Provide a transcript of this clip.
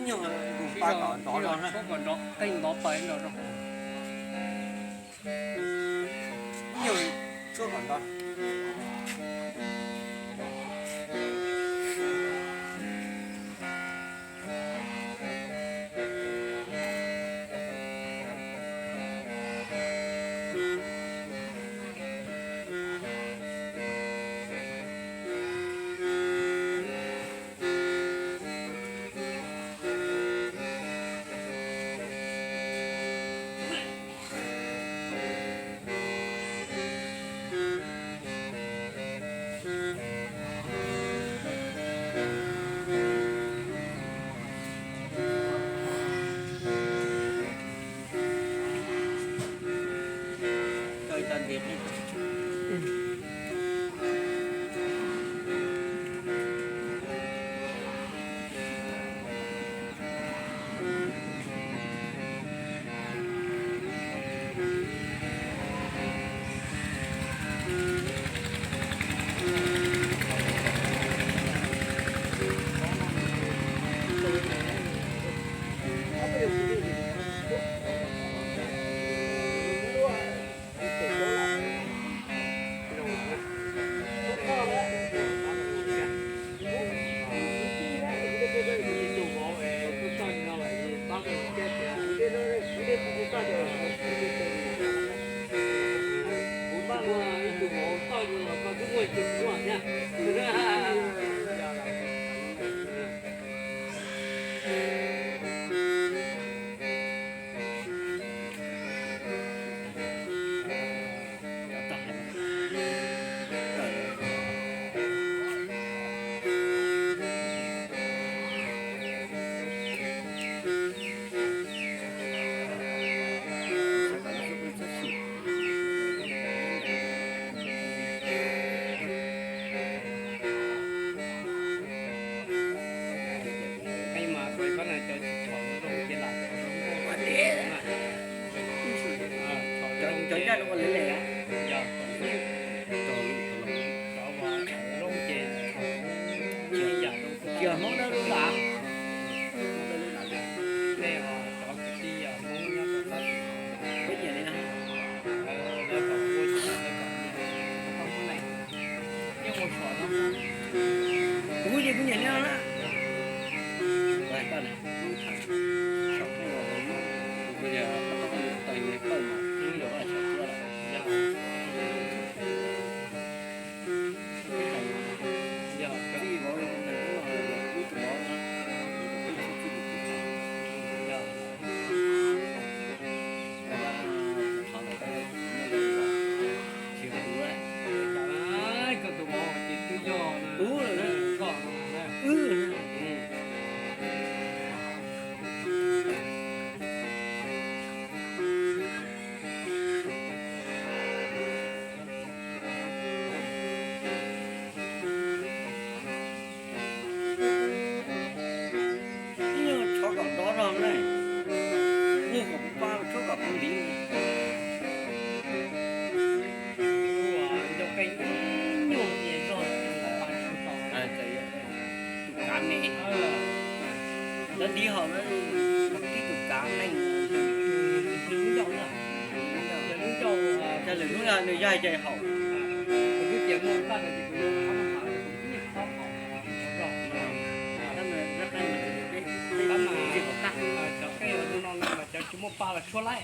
Nyuag tus pab kom nrov no na. Qeej nrov pais nrov rau. Nyuag tshuab kom nrov. Cov ncaj ua lawv le. Cov Hmoob dawb lub lam. Peb nyiam li no. Kuv ces kuv nyiam li no na. Ib nyuag tshuab kom nrov zog na. Ib nyuag kom pab tshuab kom pab ntiv. Tus kav me, lawv ntiv hauv lawv tib tus kav meej. Lwm hnub nws yog hais tias haum. Cov qeej no mas cov tsis muaj pa los tshuab laij.